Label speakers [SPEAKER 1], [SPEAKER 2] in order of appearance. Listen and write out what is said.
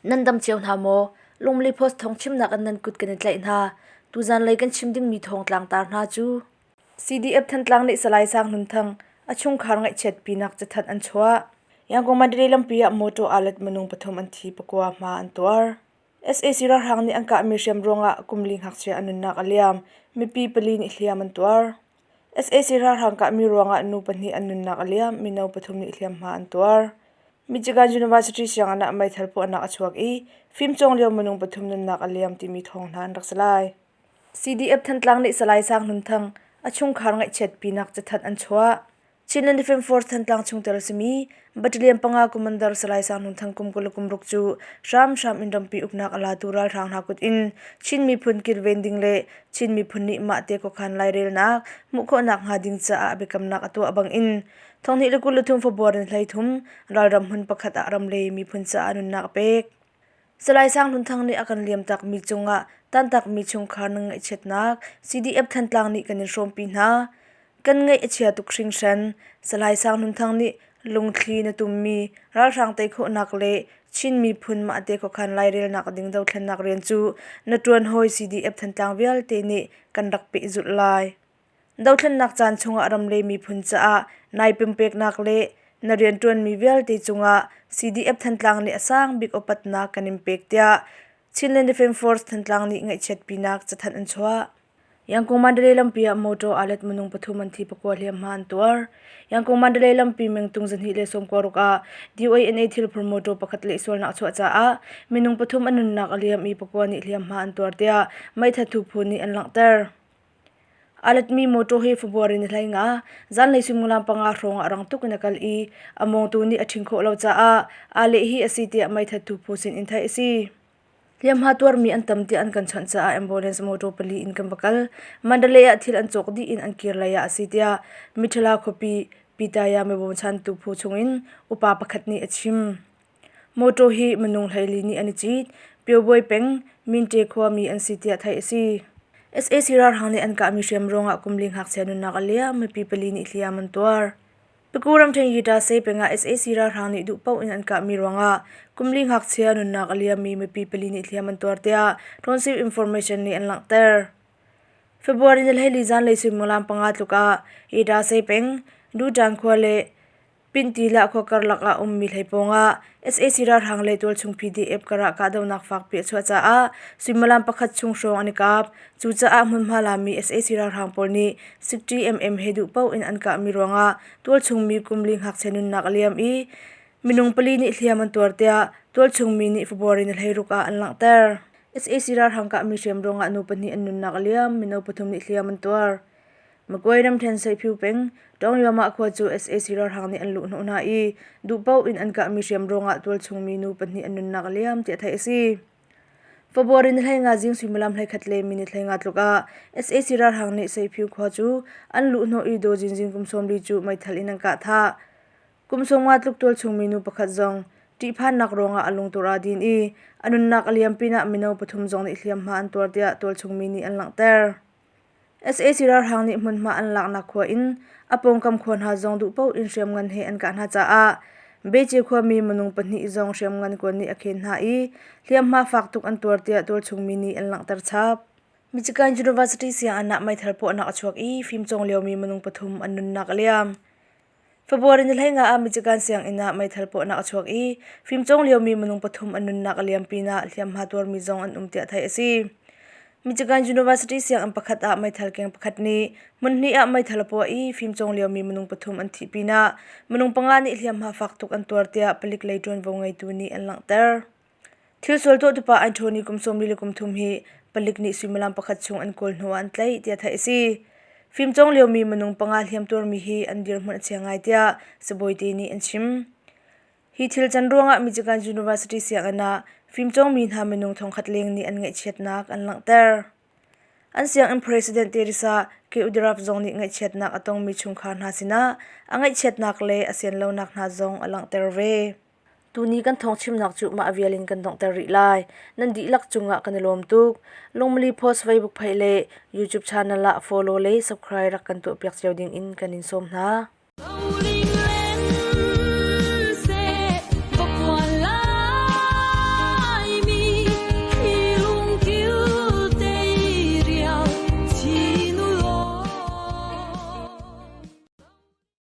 [SPEAKER 1] Nan dam cio hna maw? Lungmili Post thawngchimnak in nan kut kan i tlaih hna. Tuzan lei kan chim dingmi thawngtlang tar hna cu CDF Thantlang nih Salai Sang Hlun Thang a chungkhar ngaihchiatpinak cathanh an chuah. Yangon Mandalay lampi ah motor aa let minung pathum an thi pakua hma an tuar. Sac ralhrang nih an kahmi hriam ruangah kum li ngakchia a nunnak a liam. Mipi pali nih hliam an tuar. Sac ralhrang kahmi ruangah nu pahnih an nunnak a liam, mino pathum nih hliamhma an tuar. Michigan University sianginn ah meithal puahnak a chuak i fimcawng lio minung pathum nunnak a liam timi thawng hna an rak si lai. CDF Thantlang nih Salai Sang Hlun Thang a chungkhar ngaihchiatpinak cathanh an chuah. Chinland Defence Force Thantlang chungtel a simi Battalion panga Commander Salai Sang Hlun Thang kum 20 kum ruk cu hramhram in rampi uknak a latu ralhrang hna kut in Chin miphun kilven ding le Chin miphun nih mahte khuakhan lairelnak hmuh khawhnak hnga ding caah biakamnak a tuah bangin 2023 February 13 ralram hmun pakhat ah ram le miphun caah nunnak a pek. Salai Sang Hlun Thang nih a kan liamtakmi cungah tantakmi chungkhar na ngaihchiatnak CDF Thantlang nih kan in hrawmpi hna. Kan ngaih a chia tuk hringhran. Salai Sang Hlun Thang nih lungthli na tummi ralhrang tei khawhnak le Chin miphun mahte khuakhan lairelnak ding dothlennak rian cu na ṭuan hawi CDF Thantlang vialte nih kan rak pehzulh lai. Dothlennak caan chungah ram le miphun caah nai pumpeknak le na rianṭuanmi vialte cungah CDF Thantlang nih a sang bik upatnak kan in pek tiah Chinland Defence Force Thantlang nih ngaihchiatpinak cathanh an chuah. Yangon Mandalay lampi ah motor aa let minung pathum an thi pakua hliamhma an tuar. Yangon Mandalay lampi mengtung 2 26 ah DOANA thilphur motor pakhat lehsualnak a chuah caah minung pathum an nunnak a liam i pakua nih hliamhma an tuar tiah meithattu phu nih an langhter. A letmi mawṭaw hi February ni 15 zanlei suimilam panga hrawng ah rang tuk in a kal i a mawngtu nih a ṭhing khawh lo caah aa leh hi a si tiah meithattu phu sin in theih a si. Hliamhma tuarmi an tam tiah an kan chawnh caah ambulance mawṭaw pali in kan va kal. Mandalay ah thil an cawk dih in an kir lei ah a si tiah Mithila khuapi Pitaya mibawmchantu phu chungin upa pakhat nih a chim. Mawṭaw hi minung 14 nih an i cit. Pyoboi peng, Minte khuami an si tiah theih a si. Sac ralhrang nih an kahmi hriam ruangah kum li ngakchia nunnak a liam, mipi pali nih hliam an tuar. Paku ramṭhen Yitase peng ah sac ralhrang nih duh paoh in an kahmi ruangah kum li ngakchia nunnak a liammi mipi pali nih hliam an tuar tiah Township Information nih an langhter. February ni 14 zanlei suimilam panga tluk ah Yitase peng, Duṭan khua le Pintilah khua karlak ah ummi hlei pawngah sac ralhrang le tualchung PDF karah kahdohnak fakpi a chuah caah suimilam pakhat chung hrawng an i kap. Cucaah hmunhma lami sac ralhrang pawl nih 60mm he duh paoh in an kahmi ruangah tualchung mi kum li ngakchia nunnak a liam i minung pali nih hliam an tuar tiah tualchung mi nih February ni 16 ah an langhter. Sac ralhrang kahmi hriam ruangah nu pahnih an nunnak a liam, mino pathum nih hliam an tuar. Magway ramṭhen Seiphu peng Taungywamah khua cu sac ralhrang nih an luhhnawh hna i duhpaoh in an kahmi hriam ruangah tualchung mi nu pahnih an nunnak a liam tiah theih a si. February ni 15 zing suimilam 11 le minute 15 tluk ah sac ralhrang nih Seiphu khua cu an luhhnawh i Daw Jinjin kum 40 cu meithal in an kah thah. Kum 50 tluk tualchung mi nu pakhat zong ṭihphannak ruangah a lungtur aa din i a nunnak a liam pinah mino pathum zong nih hliamhma an tuar tiah tualchung mi nih an langhter. Sac ralhrang nih hmunhma an laknak khua in a pawngkam khua hna zong duhpaoh in hriamngan he an kah hna caah Bece khuami minung pahnih zong hriamngan kuan nih a khen hna i hliamhma fak tuk an tuar tiah tualchung mi nih an langhter chap. Michigan University sianginn ah meithal puahnak a chuak i fimcawng liomi minung pathum an nunnak a liam. February ni 15 ah Michigan sianginn ah meithal puahnak a chuak i fimcawng liomi minung pathum an nunnak a liam pinah hliamhma tuarmi zong an um tiah theih a si. Michigan University sianginn pakhat ah meithal keng pakhat nih hmunhnih ah meithal a puah i fimcawng liomi minung pathum an thih pinah minung panga nih hliamhma fak tuk an tuar tiah palik lei ṭuanvo ngeitu nih an langhter. Thil sual tuahtupa Anthony kum 43 hi palik nih suimilam pakhat chung an kawl hnu ah an tlaih tiah theih a si. Fimcawng liomi minung panga hliam tuarmi hi an dirhmun a chia ngai tiah sibawi te nih an chim. Hi thil can ruangah Michigan University sianginn ah fimcawngmi hna minung thongkhat leng nih an ngaihchiatnak an langhter. An sianginn president Teresa K. Udraf zong nih ngaihchiatnak a tongmi chungkhar hna sinah a ngaihchiatnak le a sianlonak hna zong a langhter ve. Tuni kan thawngchimnak cu mah vial in kan donghter rih lai. Nan dihlak cungah kan i lawm tuk. Lungmali Post Facebook page le YouTube channel ah follow le subscribe rak kan tuahpiak cio ding in kan in sawm hna.